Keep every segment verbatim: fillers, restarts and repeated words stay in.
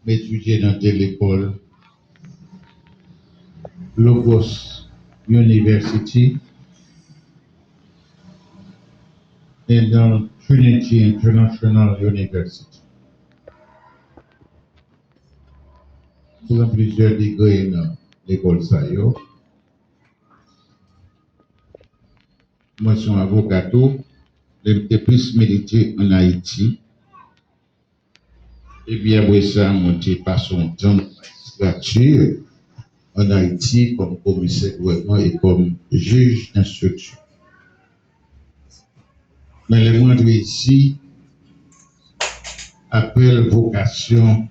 m etidye nan de lekòl, Logos University e nan Trinity International University. M pran plizyè degre nan lekòl sa yo. Mwen se yon avoka tou, men m te plis milite ann Ayiti. Epi apre sa, mwen te pase yon tan nan majistrati ann Ayiti kòm komisè gouvènman e kòm jij enstriksyon. Men lè mwen antre isi, apèl, vokasyon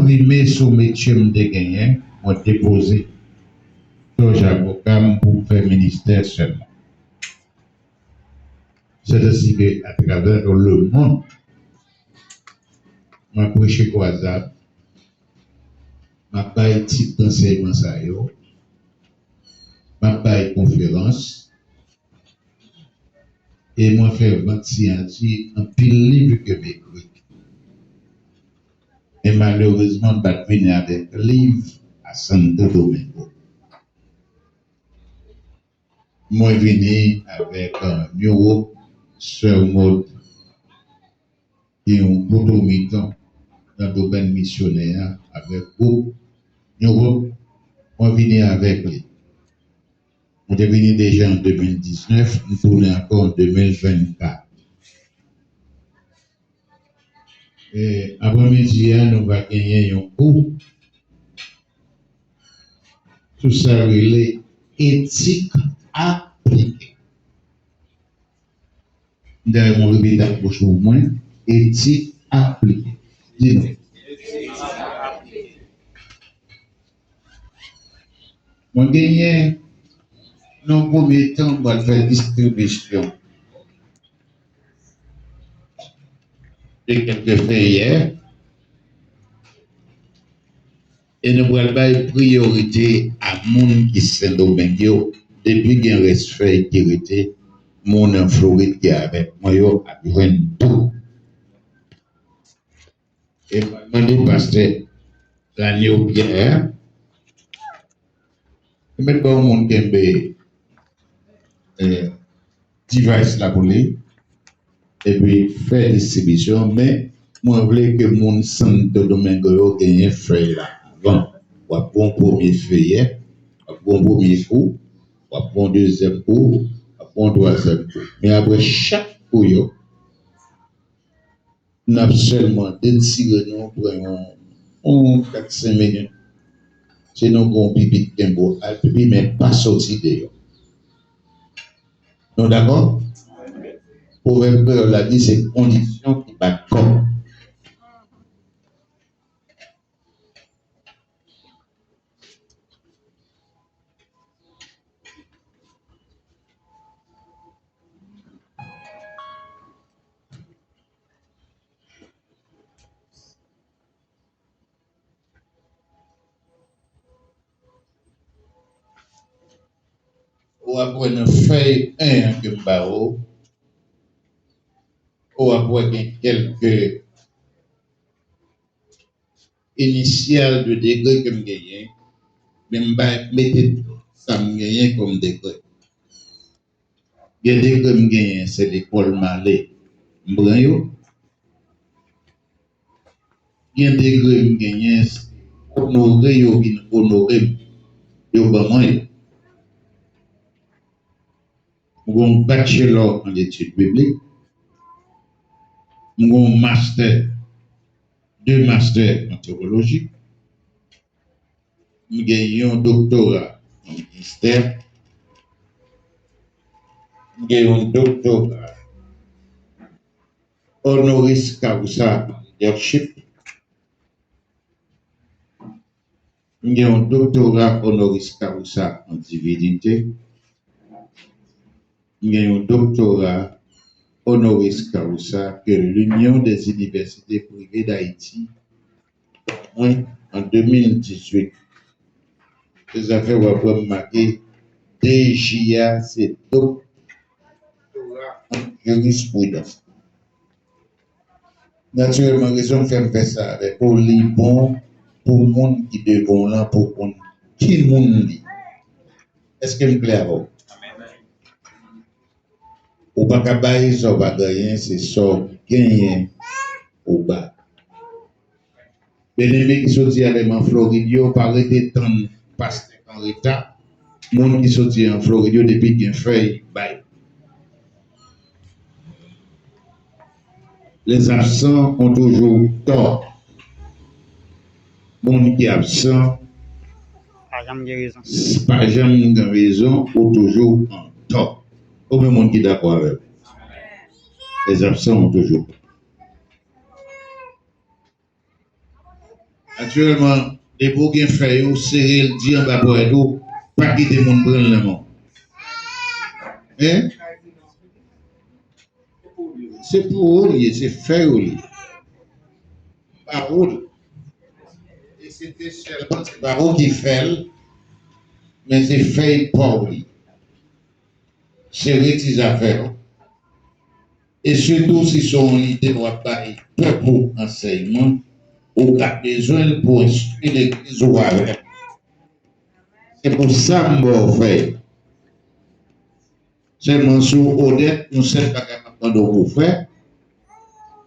Dye prime sou metye m te genyen, mwen depoze tòj avoka m pou m fè ministè sèlman. Sètadi ke atravè lemonn, mwen preche kwazad, m ap bay tip ansèyman sa yo, m ap bay konferans, e mwen fè vant siyati anpil liv ke m ekri. Men malerezman, m pa t vini avèk liv a Santo Domingo. Mwen vini avèk, eh, New Hope, Sè Maud, ki yon poto mitan nan domèn misyonè a, avèk gwoup New Hope, mwen vini avèk li. Mwen te vini deja an de mil diznèf, m tounen ankò an de mil vennkat. E, aprèmidi a, nou va genyen yon kou sou sa yo rele etik aplike. Dayè, mwen repete ak bouch mwen, etik aplike. Di non. Mwen genyen, nan yon premye tan, mwen pral fè distribisyon de kèlke feyè. E nou pral bay priyorite a moun ki Sendomeng yo. Depi gen rès fèy ki rete, moun an Florid ki avèk mwen yo ap jwenn tou. E mwen mande pastè Daniel Pierre, li mèt ba yon moun kenbe, eh, device la pou li, epi fè distribisyon, men mwen vle ke moun Santo Domingo yo genyen fèy la avan. W ap pran yon premye feyè, w ap pran yon premye kou, w ap pran yon dezyèm kou, w ap pran yon twazyèm kou. Men apre chak kou yo, n ap sèlman detire nou, pran yon, yon kat senk minit. Se nou gon pipi k kenbe w al pipi, men pa soti deyò. Nou dakò? Pwovèb kreyòl la di se kondisyon ki bat kò. Ou ap wè nan fèy en an ke m ba ou, ou ap wè gen kèlke inisyal de degre ke m genyen, men m pa mete tout sa m genyen kòm degre. Gen degre m genyen, se lekòl m ale, m pran yo. Gen degre m genyen, se onore yo vin onore m, yo ban mwen yo. M gen yon bachelor an etid biblik. M gen yon mastè, de mastè an teyoloji. M gen yon doktora an ministè. M gen yon doktora honoris causa an leadership. M gen yon doktora honoris causa an divinite. M gen yon doktora honoris causa ke l'Union des Universités Privées d'Haïti ban mwen an de mil dizuit. Se sa fè w ap wè m make D J a, se doktora an jirispridans. Natirèlman, rezon k fè m fè sa avèk ou, li bon pou moun ki devan w lan, pou konn ki moun li. Èske m klè avè w? Ou pa ka bay sa w pa genyen, se sa w genyen ou ba. Byeneme ki soti alèman Florid yo, pa rete tann pastè k an reta. Moun ki soti an Florid yo, depi gen fèy, bay. Les absents ont toujours tort. Moun ki absan, pa janm gen rezon. Pa janm gen rezon, ou toujou an tò. Konbyen moun ki dakò avè m? Les absents ont toujours tort. Aktyèlman, depi w gen fèy ou, sere l, di anba ponyèt ou, pa kite moun pran l nan men w. Hein? Se pou ou li ye, se fèy ou li ye. Pa ou li. E se te sèlman, se pa ou ki fè l, men se fèy pa w li. Sere ti zafè w. E sitou si se yon lidè w ap bay pèp ou ansèyman, ou ka bezwen l pou enstwi legliz ou avè l. Se pou sa m ba w fèy. Sèlman si w onèt, yon sèl bagay m ap mande w pou w fè,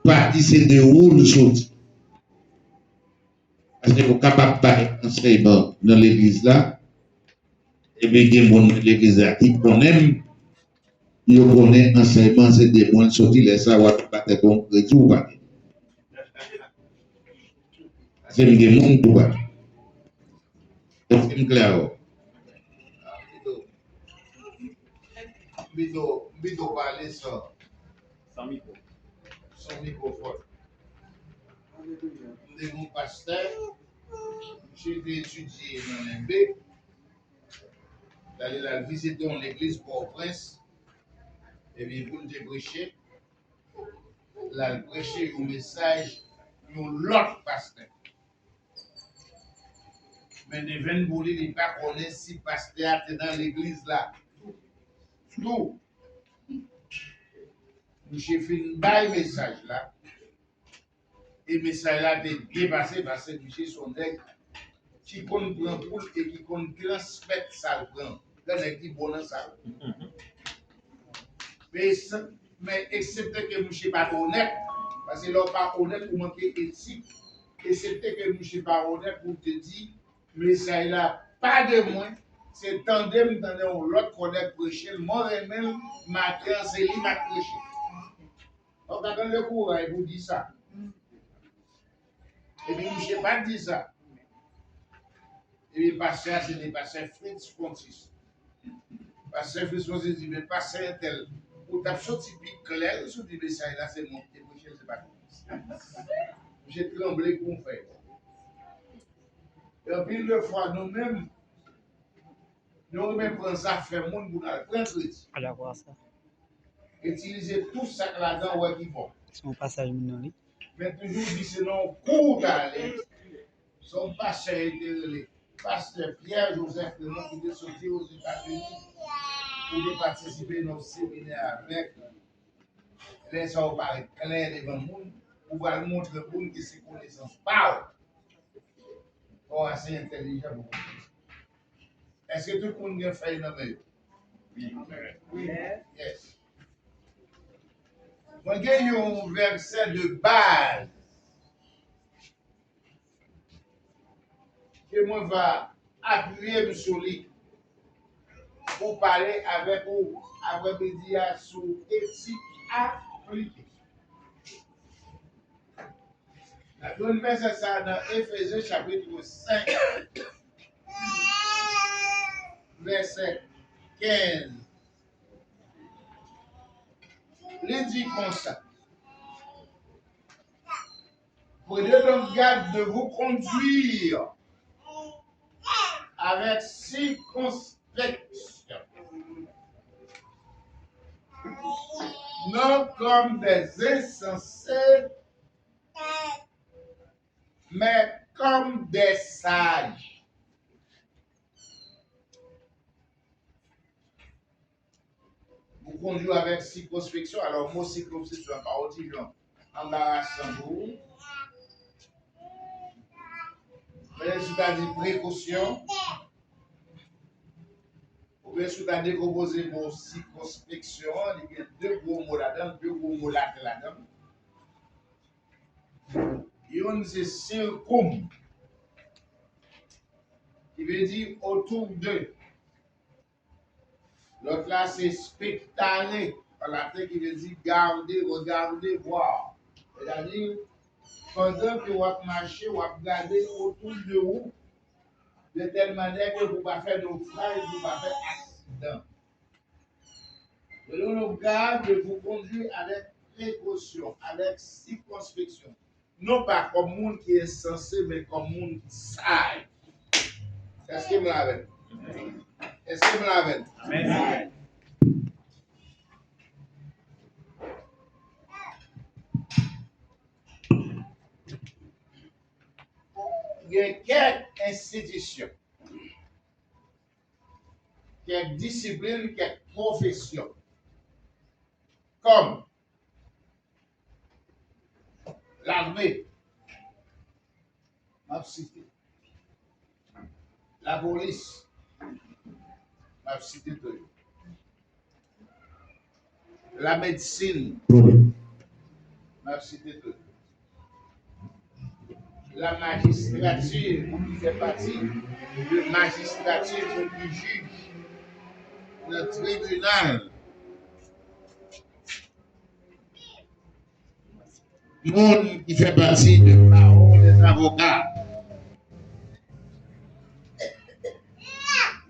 pa di se de ou l soti. Paske ou kapab bay ansèyman nan legliz la, epi gen moun nan legliz la ki konnen m, yo konnen ansèyman se de mwen l soti, lè sa a w ap bat tèt ou kredi ou pa gen. Paske m gen moun tou pa. Èske m klè avè w? M pito, m pito pale san, san mikwo. San mikwofòn. M te gen yon pastè, misye te etidye nan Lenbe. L ale l al vizite yon legliz Pòtoprens. Epi pou l te preche, l al preche yon mesaj yon lòt pastè. Men devenn pou li, li pa konnen si pastè a te nan legliz la tou. Misye fin bay mesaj la. E mesaj la te byen pase, paske misye se yon nèg ki konn pran kou l e ki konn transmèt sa l pran. Gen nèg ki bon nan sa. Men, men eksepte ke misye pa t onèt, paske lè w pa onèt, ou manke etik. Eksepte ke misye pa onèt pou l te di, mesaj la pa de mwen, se tande m tande yon lòt kòlèg preche l, mwen renmen l, maten an se li m ap preche. Ou ka tann le kouraj pou di sa. Epi misye pa t di sa. Epi pastè a se te pastè Fritz Francis. Pastè Fritz Francis di, men pastè entèl, ou t ap soti pi klè, ou soti mesaj la, se mwen ki te preche l, se pa nou. Misye tranble kou fèy. E anpil de fwa, nou menm, nou renmen pran zafè moun pou n al pran kredi. Itilize tout sa k ladan w wè ki bon. Se yon pasaj moun nan li. Men toujou di se nan yon kou w t ale. Se yon pastè yo te rele pastè Pierre Joseph Raymond ki te soti Ozetazini pou te patisipe nan yon seminè avèk. Lè sa w parèt klè devan moun, ou pral montre moun ke se konesans pa w. Fò w ase entèlijan pou konprann. Èske tout moun gen fèy nan men yo? Wi. Yes. Mwen gen yon vèsè de baz ke mwen va apiye m sou li pou pale avèk ou aprèmidi a sou etik aplike. N ap jwenn vèsè sa a nan Efezen chapit senk, vèsè kenz. Li di konsa, prenez donc garde de vous conduire avec circonspection, non comme des insensés, mais comme des sages. Vous conduire avec circonspection. Alò, mo sikonspeksyon an pa yon ti jan. anbarasan pou ou. Men si w ta di prekosyon, oubyen si w ta dekonpoze mo sikonspeksyon an, li gen de gwo mo ladan l, de gwo mo laten ladan l. Youn se sirkoum, ki vle di autour de. Lòt la se spectare, an laten, ki vle di garde, regarder, voir. Sètadi, pandan ke w ap mache, w ap gade otou de ou, de tèl manyè ke pou pa fè nofraj, pou pa fè aksidan. Prenons le garde de vous conduire avec précaution, avec circonspection. Non pa kòm moun ki ensanse, men kòm moun ki saj. Èske m la avè n? Èske m la avè n? Amèn. Gen kèk enstitisyon, kèk disiplin, kèk pwofesyon, kòm lame, m ap site, lapolis, m ap site tou, lamedsin, m ap site tou, lamajistrati, moun ki fè pati de majistrati, moun ki jij nan tribinal, moun ki fè pati de bawo dèzavoka,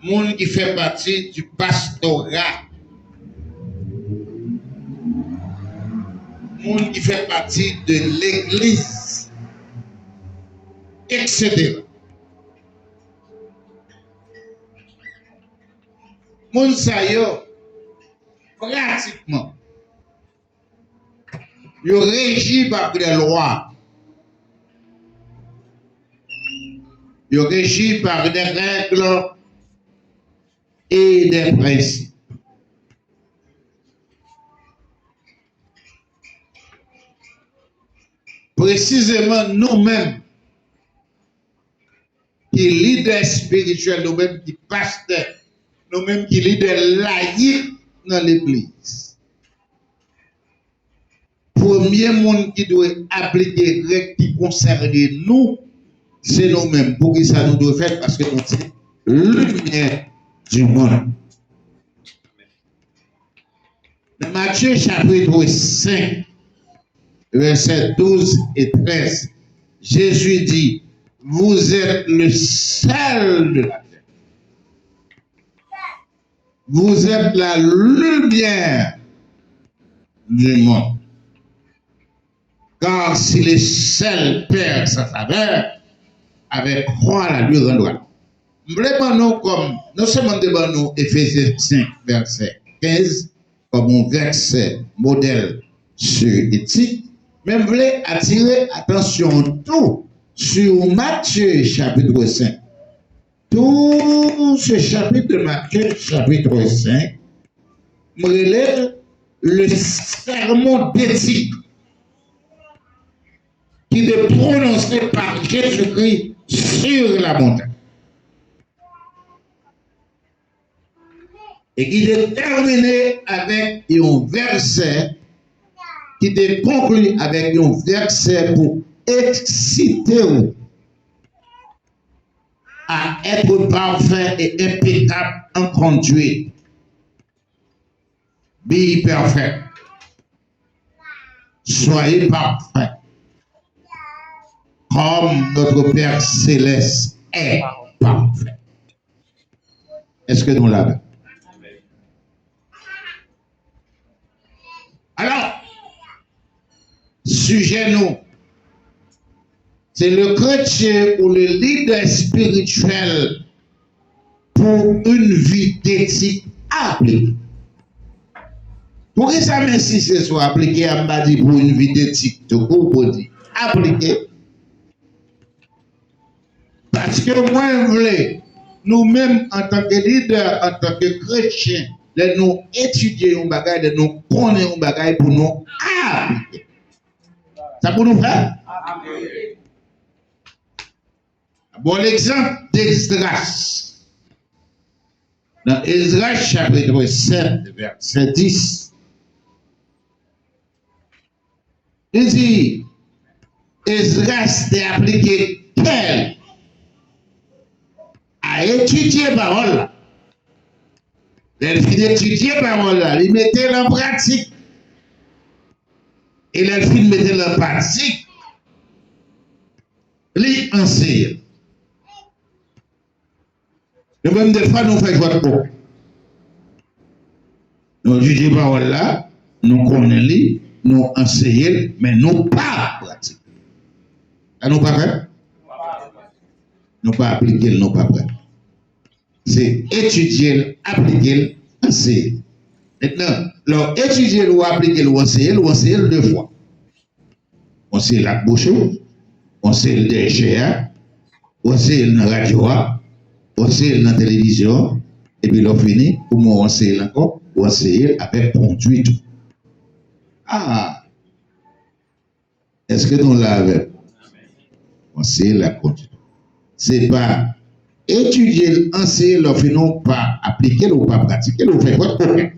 moun ki fè pati di pastora, moun ki fè pati de legliz, etsetera. Moun sa yo, pratikman, yo reji pa de lwa. Yo reji pa de règ e de prensip. Presizeman, nou menm, ki lidè espirityèl, nou menm ki pastè, nou menm ki lidè layik nan legliz, premye moun ki dwe aplike règ ki konsène nou, se nou menm. Poukisa nou dwe fè l? Paske nou se limyè di mond. Nan Matye chapit senk, vèsè douz e trèz, Jezi di, vous êtes le sel de la terre. Vous êtes la lumière du monde. Car si le sel perd sa saveur, avec quoi la lui rendra? M vle ban nou kòm, non sèlman m te ban nou Efezyen senk, vèsè kenz, kòm yon vèsè modèl sou etik, men m vle atire atansyon tou sou Matye chapit senk. Tout ce chapitre de Matthieu, chapitre cinq, m rele l le sermon d'éthique qui était prononcé par Jésus-Christ sur la montagne. E ki te tèmine avèk yon vèsè, ki te konkli avèk yon vèsè pou eksite w à être parfait et impeccable en conduite. Be perfect. Soyez parfaits, comme notre Père céleste est parfait. Èske nou la? Alò, sijè nou, se le kretyen ou le lidè espirityèl pour une vie d'éthique appliquée. Poukisa m ensiste sou aplike a, m pa di pour une vie d'éthique tou kout, pou di aplike? Paske mwen vle, nou menm antanke lidè, antanke kretyen, lè nou etidye yon bagay, lè nou konnen yon bagay, pou nou aplike. Sa pou nou fè? Bon, legzanp Esdras. Nan Esdras chapit sèt, vèsè dis, li di, Esdras te aplike kè l a etidye pawòl la. Lè l fin etidye pawòl la, li mete l an pratik. E lè l fin mete l an pratik, li anseye l. Nou menm, defwa, nou fè jwèt kòk. Nou etidye pawòl la, nou konnen li, nou anseye l, men nou pa pratike l. Sa nou pa fè? Nou pa aplike l, nou pa pratike l. Se etidye l, aplike l, anseye l. Mentnan, lè w etidye l, ou aplike l, ou anseye l, ou anseye l de fwa. Ou anseye l ak bouch ou, ou anseye l dèyè chè a, ou anseye l nan radyo a, ou anseye l nan televizyon an, epi lè w fini, ou mwen ou anseye l ankò, ou anseye l avèk kondwit ou. Ah! Èske nou la avè m? Ou anseye l ak kondwit ou. Se pa etidye l, anseye l, lè w fini ou pa aplike l, ou pa pratike l, ou fè jwèt koken.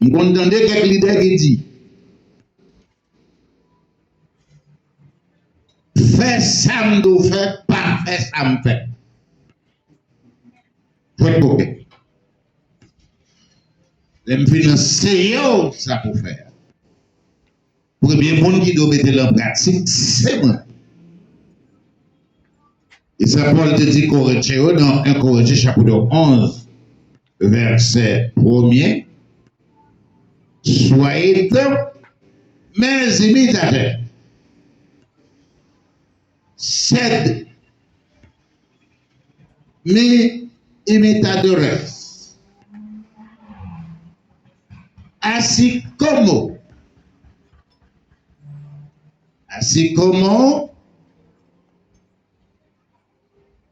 M konn tande kèk lidè ki di, fè sa m di w fè, pa fè sa m fè. Jwèt koken. Lè m fin anseye w sa pou fè a, premye moun ki dwe mete l an pratik, se mwen. E sa Pòl te di Korentyen yo nan en Korentyen chapit onz, vèsè premye, Soyez donc mes imitateurs, sed mi imitadores, así como, así como,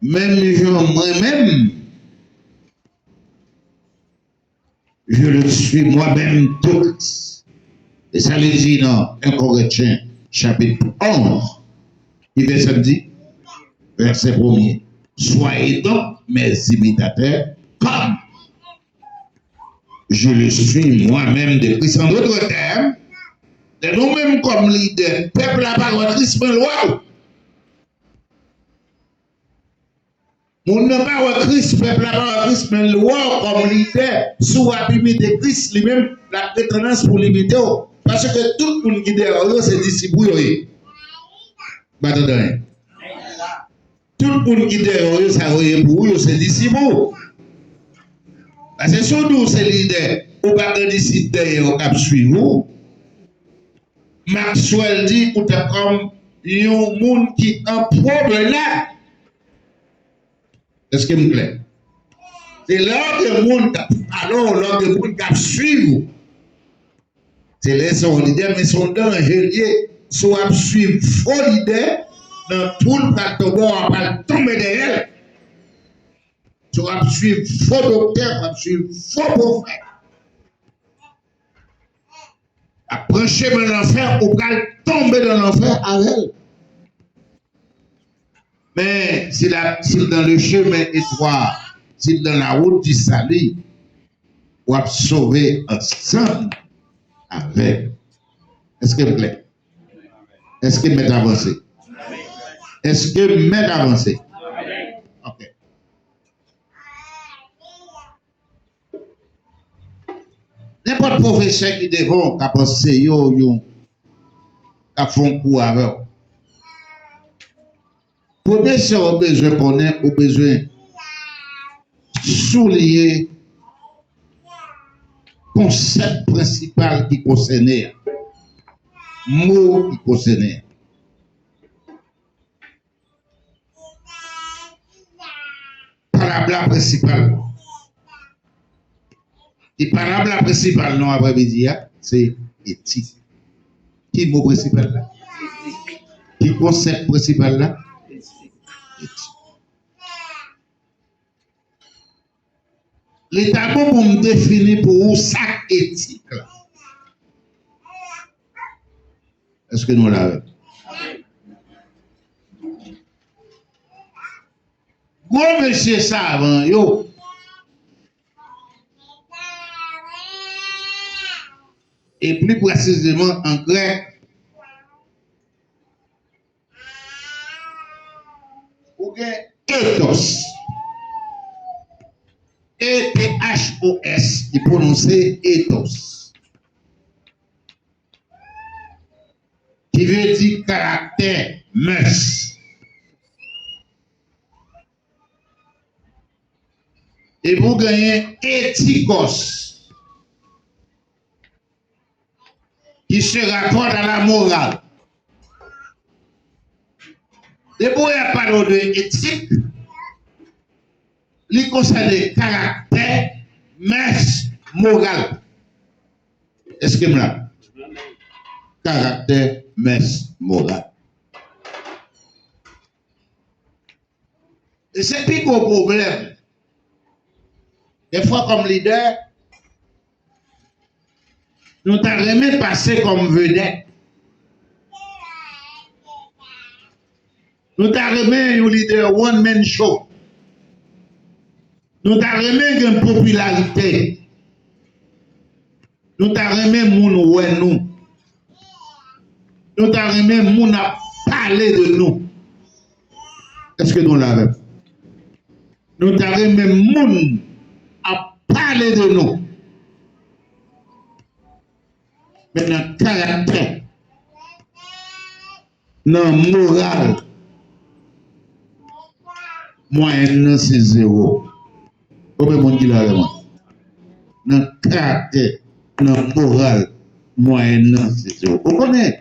menm jan mwen menm, je le suis moi-même de Christ. E sa li di nan en Korentyen chapit onz, ki vèsè l di? Vèsè premye. Soyez donc mes imitateurs, comme je le suis moi-même de Christ. An dòt tèm, lè nou menm kòm lidè, pèp la pa wè Kris, men lwa w. Moun nan pa wè Kris, pèp la pa wè Kris, men l wè w kòm lidè. Si w ap imite Kris, li menm, l ap gen tandans pou l imite w. Paske tout moun ki dèyè w yo, se disip ou yo ye. M pa tande anyen. Tout moun ki dèyè w yo, sa yo ye pou ou, yo se disip ou. Paske si w di w se lidè, ou pa gen disip dèyè w k ap swiv ou. Maxwell di ou ta kòm yon moun ki an pwomenad. Èske m klè? Se lè w gen moun k ap pale w, lè w gen moun k ap swiv ou. Se lè se yon lidè, men se yon danje l ye. Si w ap swiv fo lidè, nan twou l pral tonbe, w ap al tonbe dèyè l. Si w ap swiv fo doktè, w ap swiv fo pwofèt, ap pran chemen lanfè, ou pral tonbe nan lanfè avè l. Men, si l ap, si l dans le chemin étroit, si l dans la route du salut, w ap sove ansanm avè l. Èske m klè? Èske m mèt avanse? Èske m mèt avanse? Ok. Nenpòt pwofesè ki devan w k ap anseye w, yon, k ap fè yon kou avè w. Premye sa w bezwen konnen, ou bezwen souliye konsèp prensipal ki konsène a. Mo ki konsène a. Palabra prensipal. E palabra prensipal nou aprèmidi a, se etik. Ki mo prensipal la? Ki konsèp prensipal la? Etik. Li ta bon pou m defini pou ou sa k etik la. Èske nou la avè m? Gwo mesye savan yo, e pli presizeman an grèk, ou gen ethos. E T H O S, li pwononse ethos. Ki vle di karaktè, mès. Epi w genyen etikòs, qui se rapporte à la morale. Depi w ap pale de etik, li konsène karaktè, mès, moral. Èske m la? Karaktè, mès, moral. E se pi gwo pwoblèm. Dèfwa kòm lidè, nou ta renmen pase kòm vedèt. Nou ta renmen yon lidè one man show. Nou ta renmen gen popilarite. Nou ta renmen moun wè nou. Nou ta renmen moun ap pale de nou. Èske nou la avè m? Nou ta renmen moun ap pale de nou. Men nan karaktè, nan moral, mwayèn nan se zewo. Konbyen moun ki la avè mwen? Nan karaktè, nan moral, mwayèn nan se zewo. Ou konnen,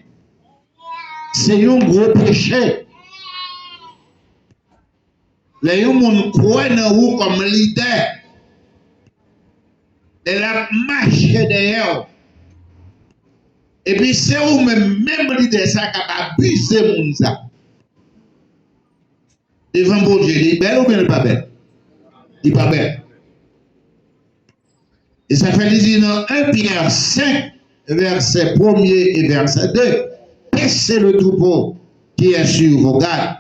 se yon gwo peche. Lè yon moun kwè nan ou kòm lidè, lè l ap mache dèyè w, epi se ou menm, menm lidè sa k ap abize moun sa. Devan Bondye, li bèl oubyen li pa bèl? Li pa bèl. E sa fè li di nan en Pyè senk, vèsè premye e vèsè de, paissez le troupeau qui est sur vos gardes,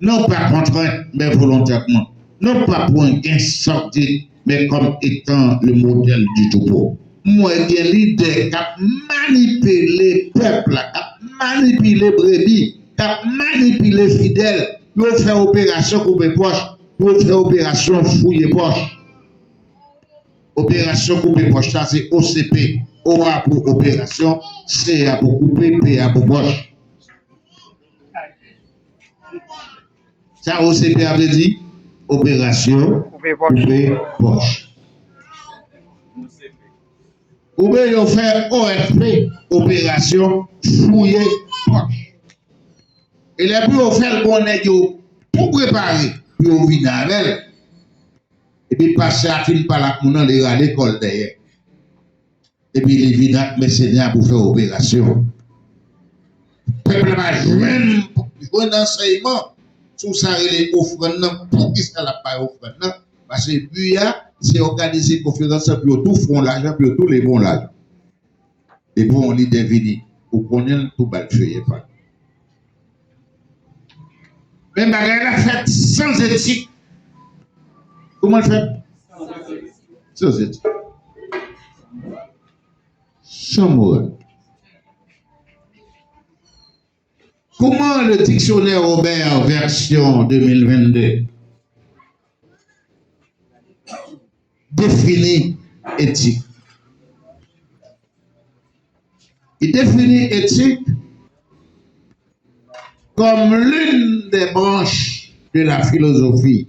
non pas contraints, mais volontairement, non pas pour un gain sordide, mais comme étant le modèle du troupeau. M wè gen lidè k ap manipile pèp la, k ap manipile brebi, k ap manipile fidèl. Yo fè operasyon koupe pòch, yo fè operasyon fouye pòch. Operasyon koupe pòch la se O C P. O a pou operasyon, C a pou koupe, P a pou pòch. Sa O C P a vle di? Operasyon koupe pòch. Oubyen yo fè O F P, operasyon fouye pòch. E lè pou yo fè l, gon nèg yo tou prepare pou yo vini avè l. Epi pastè a fin pale ak moun nan, li rale kò l dèyè. Epi li vin ak mèsenè a pou fè operasyon. Pèp la pa jwenn, jwenn ansèyman sou sa rele ofrann nan, poukisa l ap bay ofrann nan. Paske bi a, se òganize konferans lan pou yo tou fè yon lajan, pou yo tou leve yon lajan. Depi yon lidè vini, ou konnen l tou ba l feye pa l. Men bagay la fèt san etik. Kouman l fèt? San etik. San moral. Kouman le dictionnaire Robert version de mil vennde defini etik? Li defini etik comme l'une des branches de la philosophie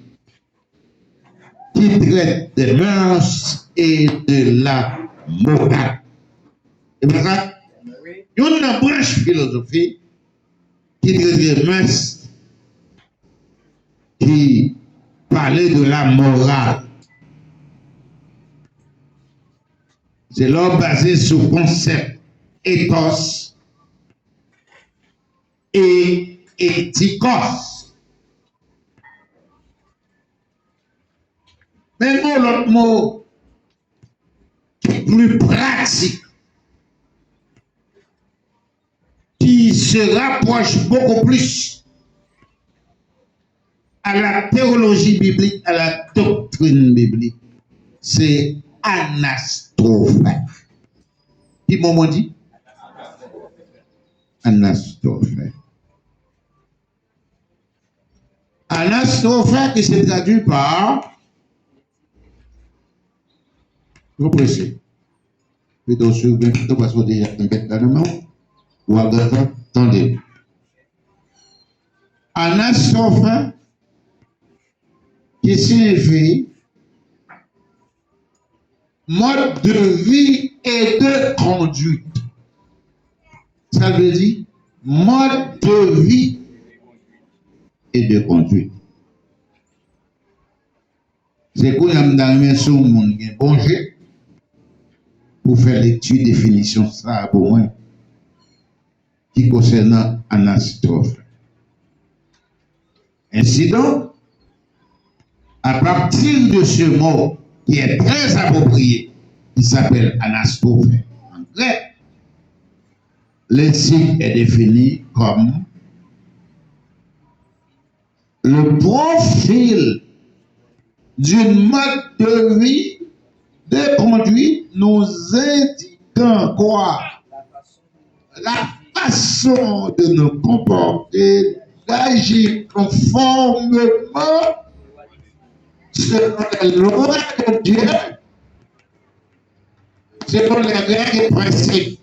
qui traite des mœurs et de la morale. E pa sa? Youn nan branch filozofi ki trete mès, ki pale de la morale. Se lè w baze sou konsèp ethos e ethikos. Men yon lòt mo ki pli pratik, ki se rapwoche beaucoup plus à la théologie biblique, à la doctrine biblique, se anastwofe. Ki mo mwen di? Anastwofe. Anastwofe ki se tradui pa, nou prese. Pito si w gen pito paske w deja gen bèt la nan men w. Ou a gentan tande. Anastwofe ki siyifi mode de vie et de conduite. Sa l vle di, mode de vie et de conduite. Se kounye a m ta renmen si yon moun gen bon je pou fè lekti definisyon sa a pou mwen ki konsènan anastwofe. Ainsi donc, à partir de ce mot qui est très approprié, qui s'appelle anastrophe en grec, le signe est défini comme le profil d'une mode de vie, de conduite nous indiquant quoi? La façon de nous comporter, d'agir conformément selon les lois de Dieu, selon les règles et principes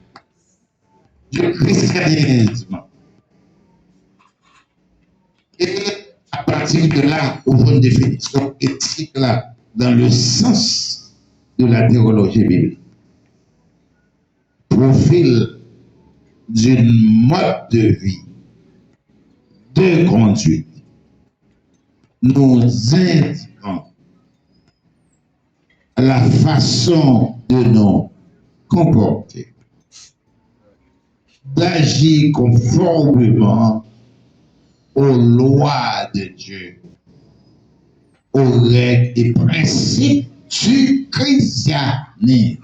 du christianisme. Et à partir de là, ou jwenn definisyon etik la dans le sens de la théologie biblique. Profil d'une mode de vie, de conduite, nous indiquant la façon de nous comporter, d'agir conformément aux lois de Dieu, aux règles et principes du christianisme.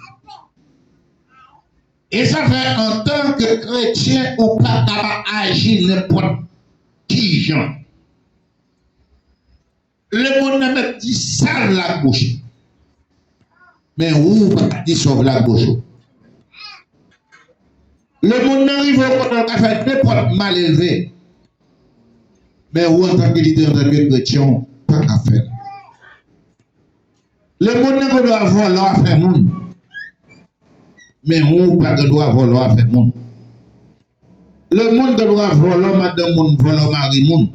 E sa fè, antanke kretyen, ou pa kapab aji nenpòt ki jan. Lemonn nan mèt di sa l la bouch li. Men ou, ou pa ka di sa w la bouch ou. Lemonn nan rive yon kote l ka fè nenpòt malelve. Men ou, antanke lidè, antanke kretyen, ou pa ka fè l. Lemonn nan gen dwa vòlò afè moun. Men ou pa gen dwa vòlò afè moun. Lemonn gen dwa vòlò madanm moun, vòlò mari moun.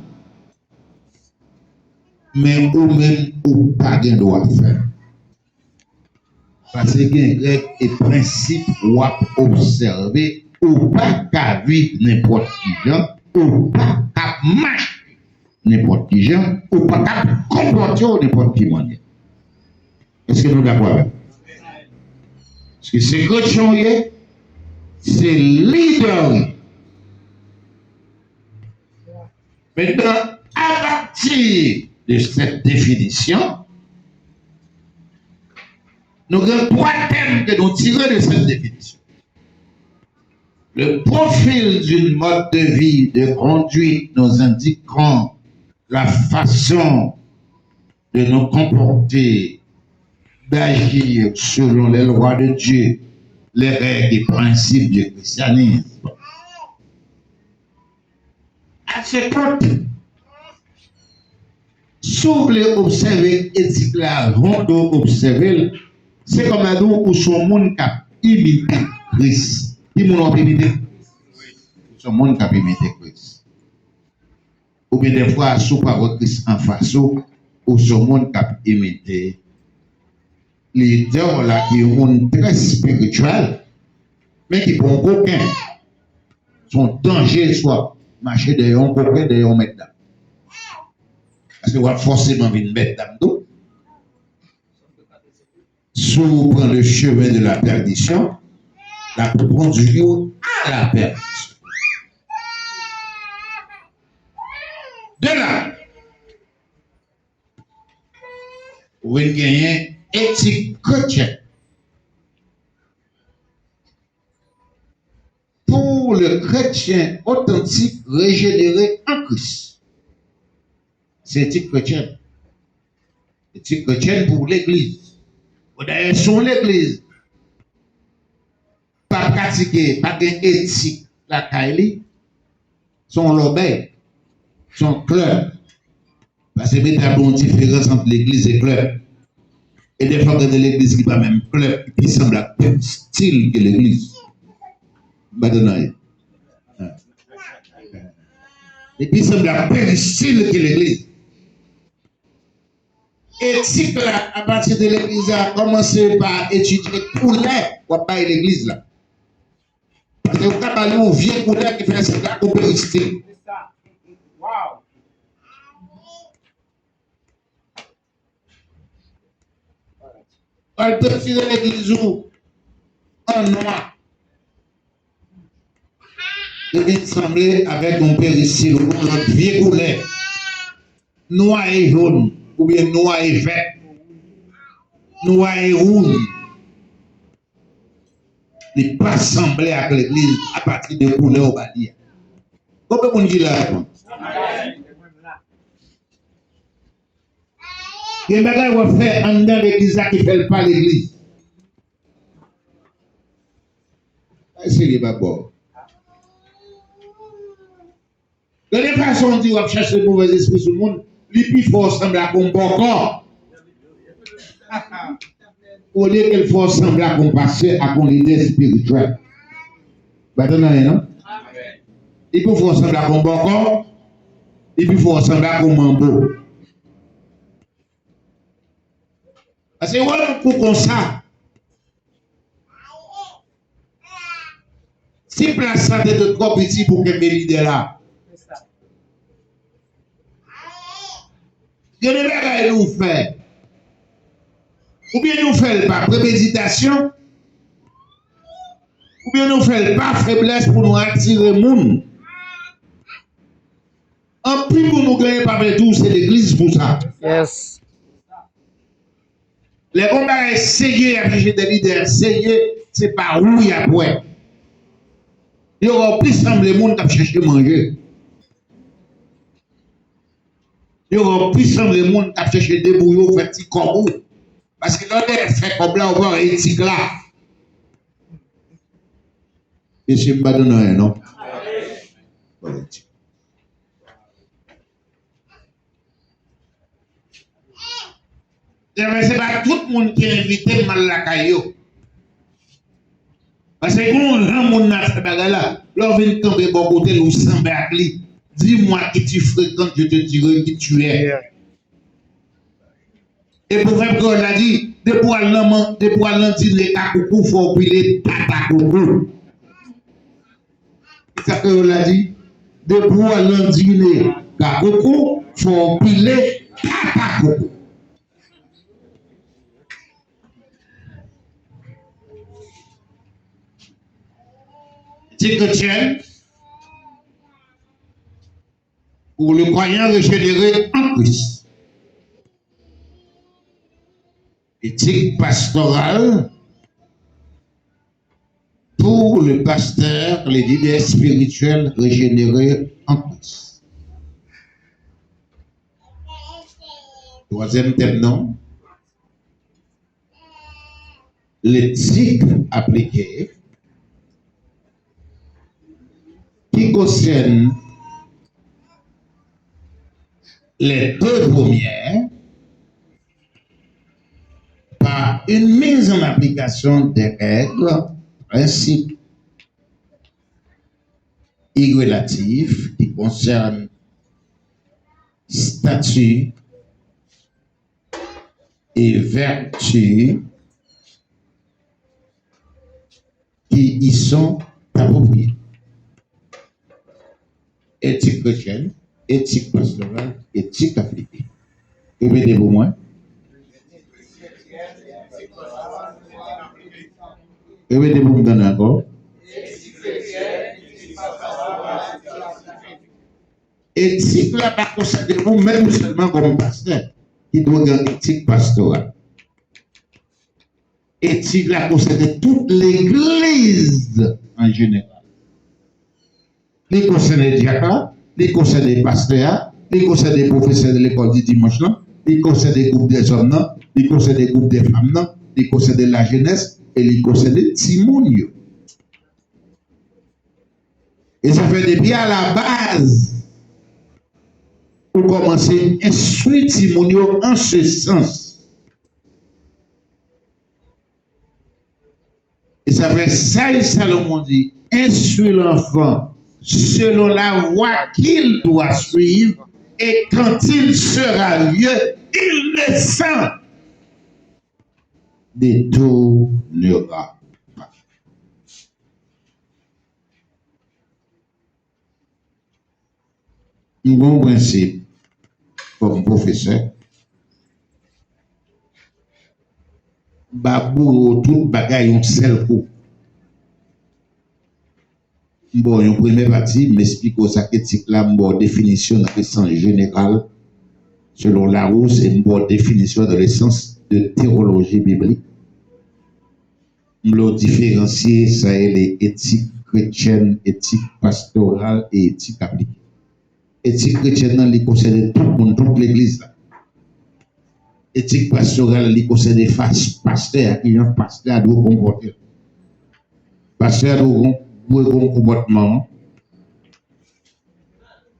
Men ou menm, ou pa gen dwa fè l. Paske gen règ e prensip w ap obsève. Ou pa ka viv nenpòt ki jan, ou pa ka mache nenpòt ki jan, ou pa ka konpòte w nenpòt ki mannyè. Èske nou dakò avè m? Paske se kretyen w ye, se lidè w ye. Maintenant, à partir de cette définition, nou gen twa tèm ke nou tire de cette définition. Le profil d'une mode de vie, de conduite nous indiquant la façon de nous comporter, d'agir selon les lois de Dieu, les règles et principes du christianisme. Asekòt, si w vle obsève etik la jan w dwe obsève l, se kòm a di w, ou se yon moun k ap imite Kris. Ki moun w ap imite? Ou se yon moun k ap imite Kris. Oubyen dèfwa, si w pa wè Kris anfas ou, ou se yon moun k ap imite lidè w la ki yon moun trè espirityèl, men ki pa yon koken. Se yon danje si w ap mache dèyè yon koken, dèyè yon mètdam. Paske w ap fòseman vin mètdam tou. Si w pran le chemin de la perdition, l ap kondui w a la pèdisyon. De la, ou vin genyen etik kretyen. Pour de kretyen otantik rejenere an Kris. Se etik kretyèn. Etik kretyèn pou legliz. Bon, dayè, si yon legliz pa pratike, pa gen etik lakay li, se yon lòbèy, se yon klèb. Paske Beta gen yon diferans ant legliz e klèb. E dèfwa gen de legliz ki pa menm klèb, ki pi sanble ak peristil ke legliz. M pa tande anyen. Li pi sanble ak peristil ke legliz. Etik la, apati de legliz la, kòmanse pa etidye koulè w ap bay legliz la. Paske yo ka ba nou yon vye koulè ki fè se la ou peristil. Al peinture legliz ou an nwa. Li vin sanble avèk yon peristil ou yon lòt vye koulè. Nwa e jòn, oubyen nwa e vèt, nwa e wouj. Li pa sanble ak legliz apati de koulè ou ba li a. Konbyen moun ki la avè m? Gen bagay w ap fè anndan legliz la ki fè l pa legliz. Ay, serye pa bò. Gade fason w di w ap chache movèzespri sou moun, li pi fè w sanble ak yon bòkò. Olye ke l fè w sanble ak yon pastè, ak yon lidè espirityèl. Pa tande anyen, non? Li pi fè w sanble ak yon bòkò, li pi fè w sanble ak yon manbo. Paske wè yon kou konsa, si plas la te twò piti pou kenbe lidè la, gen de bagay nou fè, oubyen nou fè l pa premeditasyon, oubyen nou fè l pa feblès pou nou atire moun. Anpil moun nou genyen pa vle di w se legliz pou sa. Yes. Lè gon bagay serye, y ap chèche de lidè serye, se pa ou y ap wè. Yo wè w plis sanble moun k ap chèche manje. Yo wè w plis sanble moun k ap chèche debouye w, fè ti kòb ou. Paske lè w dèyè fè kòb la, ou pa wè etik la. Mesye, m pa tande anyen, non. Bon, etik. Ebyen, se pa tout moun ki envite m al lakay yo. Paske gen yon jan moun nan fè bagay la, lè w vin kanpe bò kote l, ou sanble ak li. Dis-moi qui tu fréquentes, je te dirai qui tu es. Yeah. E pwovèb kreyòl la di, depi w al nan man, depi w al nan dine kakoukou, fò w pile tata koukou. Sa kreyòl la di, depi w al nan dine kakoukou, fò w pile tata koukou. Ti kretyen, pour le croyant régénéré en Christ. Éthique pastorale pour le pasteur, le leader spirituel régénéré en Christ. Twazyèm tèm nan, letik aplike ki konsène les deux premières par une mise en application des règles, principes et relatifs qui concernent statut et vertus qui y sont appropriées. Éthique chrétienne, éthique pastorale, éthique appliquée. Repete pou mwen. Repete pou m tande ankò. Etik la pa konsène ou menm sèlman kòm pastè ki dwe gen etik pastoral. Etik la konsène tout legliz an jeneral. Li konsène dyak la, li konsène pastè a, li konsène pwofesè de lekòl di dimanch lan, li konsène gwoup dèzòm nan, li konsène gwoup dèfanm nan, li konsène lajenès, e li konsène timoun yo. E sa fè depi a la baz, ou kòmanse enstwi timoun yo an se sans. E sa fè saj Salomon di, instruis l'enfant selon la voie qu'il doit suivre, et quand il sera vieux, il ne s'en détournera pas. M gen yon prensip kòm pwofesè, m pa boure w tout bagay yon sèl kou. M ba w yon premye pati, m esplike w sa k etik la, m ba w definisyon nan le sens général, selon Larousse, e m ba w definisyon dans le sens de théologie biblique. M vle w diferansye sa rele etik kretyèn, etik pastoral e etik aplike. Etik kretyèn nan, li konsène tout moun, tout legliz la. Etik pastoral, li konsène fas, pastè a, kijan pastè a dwe konpòte l. Pastè a dwe gon, dwe gon konpòtman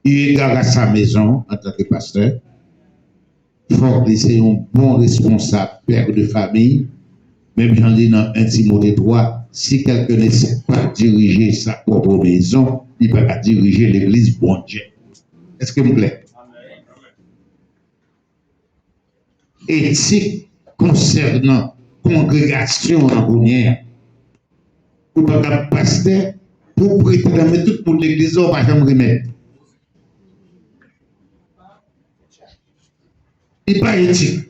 eu égard à sa maison antanke pastè. Fòk li se yon bon responsab, pè de famiy, menm jan li nan en Timote twa, si quelqu'un ne sait pas diriger sa propre maison, li pa ka dirije legliz Bondye. Èske m klè? Etik konsènan kongregasyon an kounye a. Ou pa ka pastè pou w prete nan men tout moun legliz la, ou pa janm remèt. Li pa etik.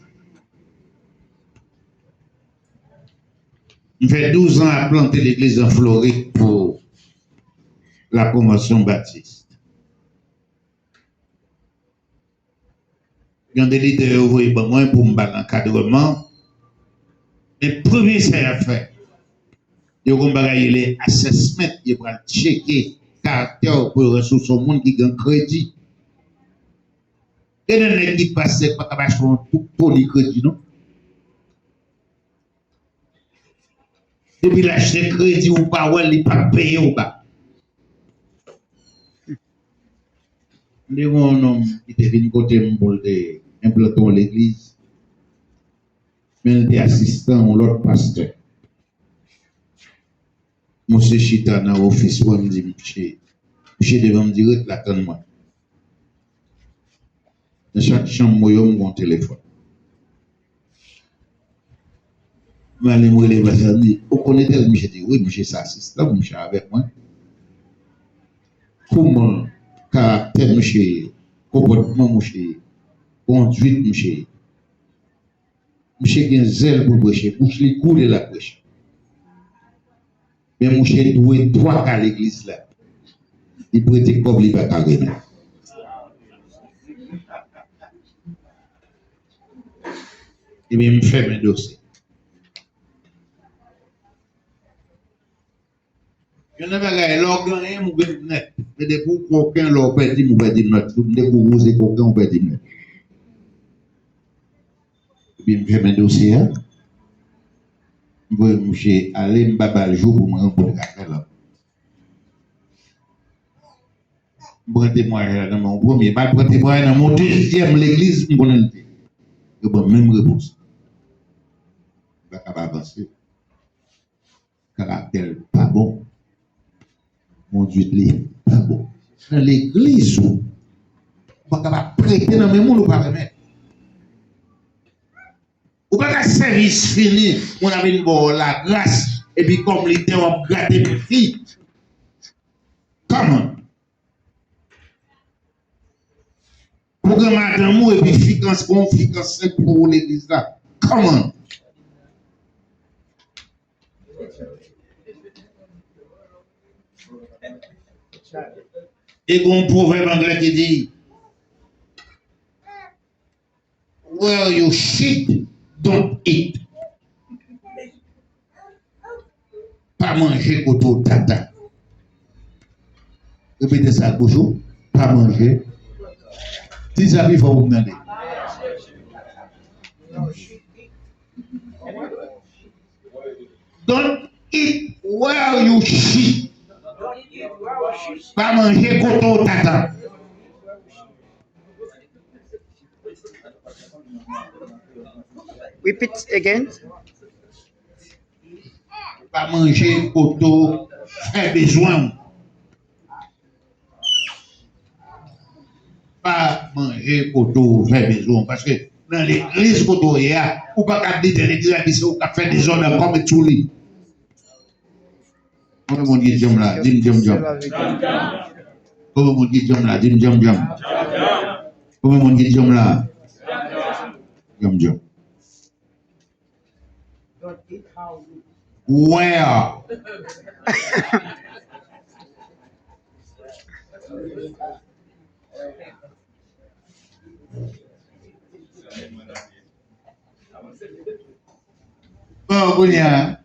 M fè douz an ap plante legliz an Florid pou la Konvansyon Batis. Gen de lidè yo voye ban mwen pou m ba l ankadreman. Men premye sa y ap fè, yo gen yon bagay rele assessment, yo pral tcheke karaktè w pou yo wè si w se yon moun ki gen kredi. Gen de nèg ki pastè pa ka achte yon tout poli kredi non. Depi l achte kredi ou pa wè l, li p ap peye w ba. M te gen yon nonm ki te vin kote m pou l te enplante yon legliz, men l te asistan yon lòt pastè. Misye chita nan ofis mwen, m di misye, misye devan m di, "Ret la, tann mwen." Nan chak chanm mwen yo, m gen yon telefòn. M ale, m rele pastè a, m di, "Ou konnen tèl?" Misye di, "Wi, misye se asistan m, misye avèk mwen." Kouman karaktè misye ye, konpòtman misye ye, kondwit misye ye. Misye gen zèl pou l preche, bouch li gou lè l ap preche. Men misye dwe twa ka legliz la. Li prete kòb, li pa ka remèt. Ebyen, m fèmen dosye. Youn nan bagay, lè w genyen m, ou genyen m nèt. Men depi w koken, lè w pèdi m, ou pèdi m nèt. Depi w wouze koken, ou pèdi m nèt. Epi m fèmen dosye a. M voye misye ale, m pa ba l jou pou m rankontre avè l ankò. M pran temwayaj la nan men yon premye, m al pran temwayaj nan men yon dezyèm legliz m konnen l te. Yo ban m menm repons. M pa ka pa avanse. Karaktè l pa bon. Kondwit li pa bon. Nan legliz ou, ou pa kapab prete nan men moun ou pa renmen. Ou pa ka sèvis fini, moun ap vin ba w lagras, epi kòm lidè w ap grate men fi. Come on. Pou gen madanm ou epi fi k ansent, pou fi k ansent pou ou legliz la. Come on. E gen yon pwovèb anglè ki di, "Where you shit, don't eat." Pa manje kote w tata. Repete sa ak bouch ou. Pa manje. Di sa pi fò pou m tande. Don't eat where you shit. Pa manje kote w tata. Repeat again. Pa manje kote w fè bezwen w. Pa manje kote w fè bezwen w. Paske nan legliz kote w ye a, ou pa ka ap di tèl legliz la, di se ou k ap fè dezòd ankò, met sou li. Konbyen moun ki djanm la? Di m djanm djanm. Konbyen moun ki djanm la? Di m djanm djanm. Konbyen moun ki djanm la? Djanm djanm. Where? Bon, kounye a,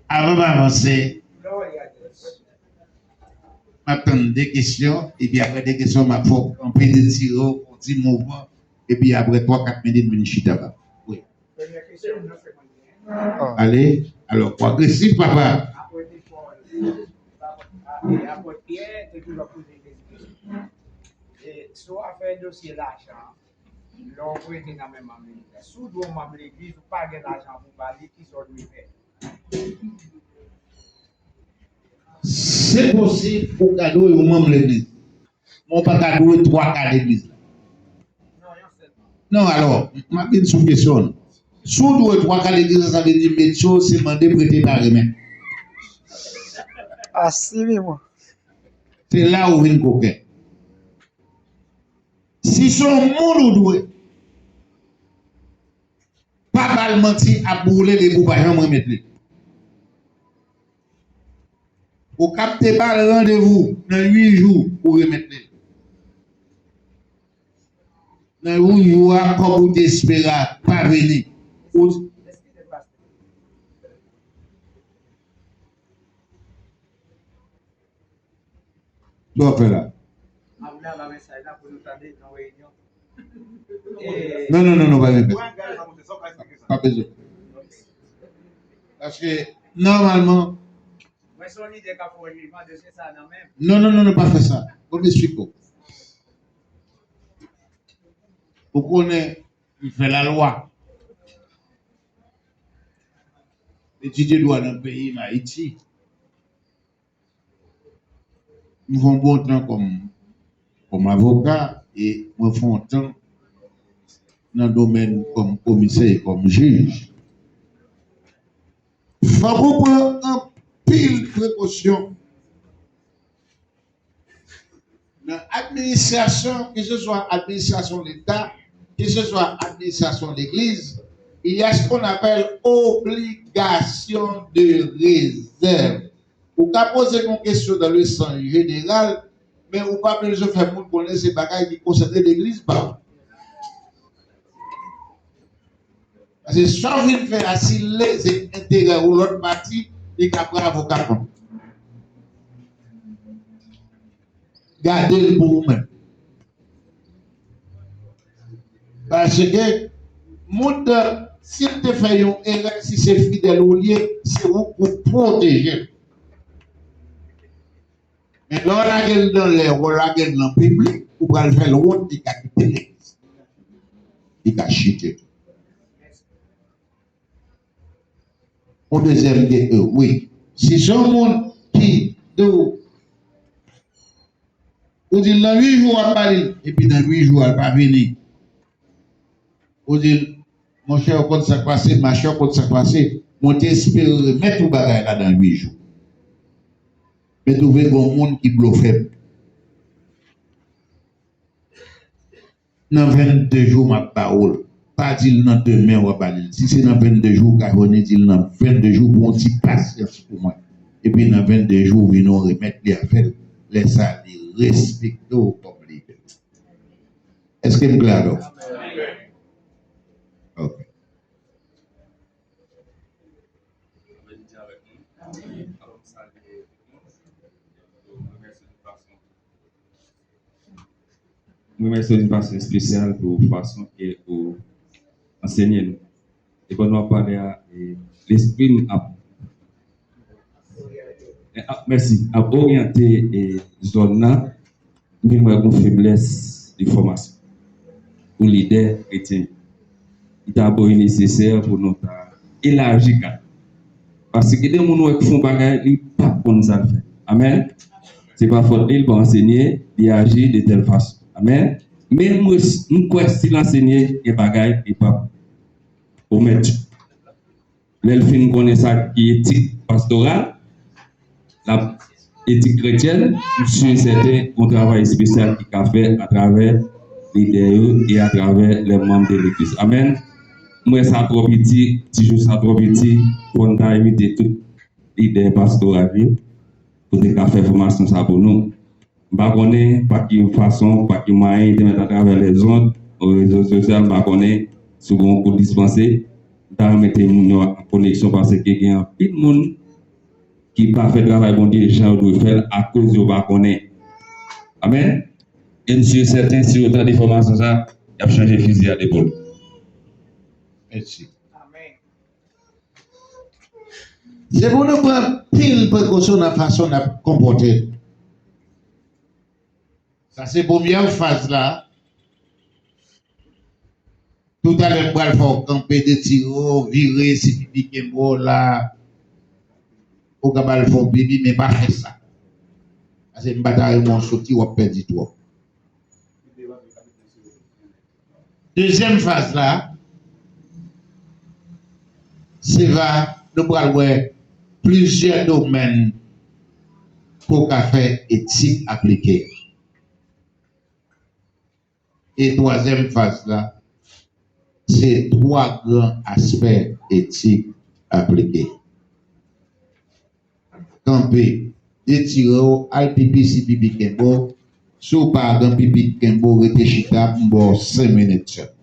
avan m avanse, m ap tann de kesyon, epi apre de kesyon, m ap fè w kanpe, retire w, fè w ti mouvman, epi apre twa, kat minit, vin chita la. Wi. Ale, alò, pwagresif, papa. Apot Pyè te toujou ap poze Jezi kesyon. E, sou afè dosye lajan, lè w prete nan men manm legliz la, si w dwe yon manm legliz, ou pa gen lajan pou w ba li, kisa w dwe fè? Se posib ou ka dwe yon manm legliz, men w pa ka dwe twa ka legliz la. Non, alò, m ap vin sou kesyon an. Si w dwe twa ka legliz la, sa vle di met yo, se mande, prete, pa remèt. Asi, wi, mwen. Se la ou vin koken. Si se yon moun ou dwe, pa ba l manti ap boule depi w pa janm remèt li. Ou kapte ba l randevou nan uit jou pou remèt li. Nan uit jou a, kòb ou te espere a pa vini. Ou Sa w ap fè la? M ap lè ba mesaj la pou nou tande nan reyinyon. E Non, non, non, non, pa bezwen. Pa bezwen. Paske, nòmalman, Mwen se yon lidè k ap fè yon jijman, dosye sa nan men m. Non, non, non, non, pa fè sa. Bon, m esplike w. Ou konnen, m fè lalwa. M etidye dwa nan peyi m, Ayiti. M fè yon bon tan kòm, kòm avoka e mwen fè yon tan nan domèn kòm komisè e kòm jij. Fòk ou pran anpil prekosyon nan administrasyon, keseswa administrasyon Leta, keseswa administrasyon legliz, il y a ce qu'on appelle obligation de réserve. Ou ka poze m yon kesyon dans le sens général, men ou pa bezwen fè moun konnen se bagay ki konsène legliz pa w. Paske sa w vin fè a, si l leze enterè yon lòt pati, li ka pran avoka kont. Gade l pou ou menm. Paske, moun nan, si l te fè yon erè, si se fidèl ou l ye, se ou k pou pwoteje l. Men lè w lage l nan lè, w lage l nan piblik, ou pral fè l wont, li ka kite legliz. Li ka chite. Yon dezyèm de, wi. Si se yon moun ki di w, ou di l nan uit jou w ap ba li, epi nan uit jou a l pa vini. Ou di l, monchè, ou konn sa k pase, machè, ou konn sa k pase, mwen te espere remèt ou bagay la nan uit jou. Men twouve gon moun ki blofe m. Nan vennde jou, m ap ba ou l. Pa di l nan demen w ap ba li l. Si se nan vennde jou, ou ka jwenn li, di l nan vennde jou, pran yon ti pasyans pou mwen. Epi nan vennde jou, vin ou remèt li afè l. Lè sa, li respekte w kòm lidè. Èske m klè avè w? Ok. Bondye avèk nou. Alò, m salye tout moun. Mwen remèsye w yon fason espesyal pou fason ke ou ansenye nou. E pandan w ap pale a, e, lespri m ap, e, ap, mèsi, ap oryante, e, zòn nan. Men mwen gen feblès de fòmasyon pou lidè kretyen. Li ta byen nesesè pou nou ta elaji kad. Paske gen de moun wè k fè yon bagay, li pa konn sa l fè. Amèn. Se pa fòt li, li pa ansenye, li aji de tèl fason. Amèn. Men mwen, m kwè si l ansenye, gen bagay li p ap omèt. Lè l fin konnen sa ki etik pastoral, l ap etik kretyèn, m si e sèten yon travay espesyal ki ka fè atravè lidè yo e atravè lè manm de legliz. Amèn. M wè sa twò piti, ti jou sa twò piti, fò n ta envite tout lidè pastoral yo pou te ka fè fòmasyon sa pou nou. M pa konnen pa ki fason, pa ki mwayen, te mèt atravè lèzond, rezo sosyal, m pa konnen si w gen yon kou dispanse. M ta renmen te moun yo an koneksyon paske gen anpil moun ki pa fè travay Bondye jan yo dwe fè l akoz yo pa konnen. Amèn. E m si e sèten, si yo tande fòmasyon sa, y ap chanje fizi a depòl. Mèsi. Se pou nou pran anpil prekosyon nan fason n ap konpòte nou. Sa se premyè faz la. Toutalè, m pral fè w kanpe, detire w, vire, si pipi kenbe w la, ou ka ba l fè w pipi, men pa fè sa. Paske m pa ta renmen w soti, w ap pèdi twòp. Dezyèm faz la, se va, nou pral wè plizyè domèn pou w ka fè etik aplike. E twazyèm faz la, se twa gran aspè etik aplike. Kanpe, detire w, al pipi si pipi kenbe w. Si w pa gen pipi k kenbe w, rete chita, m ba w senk minit sèlman.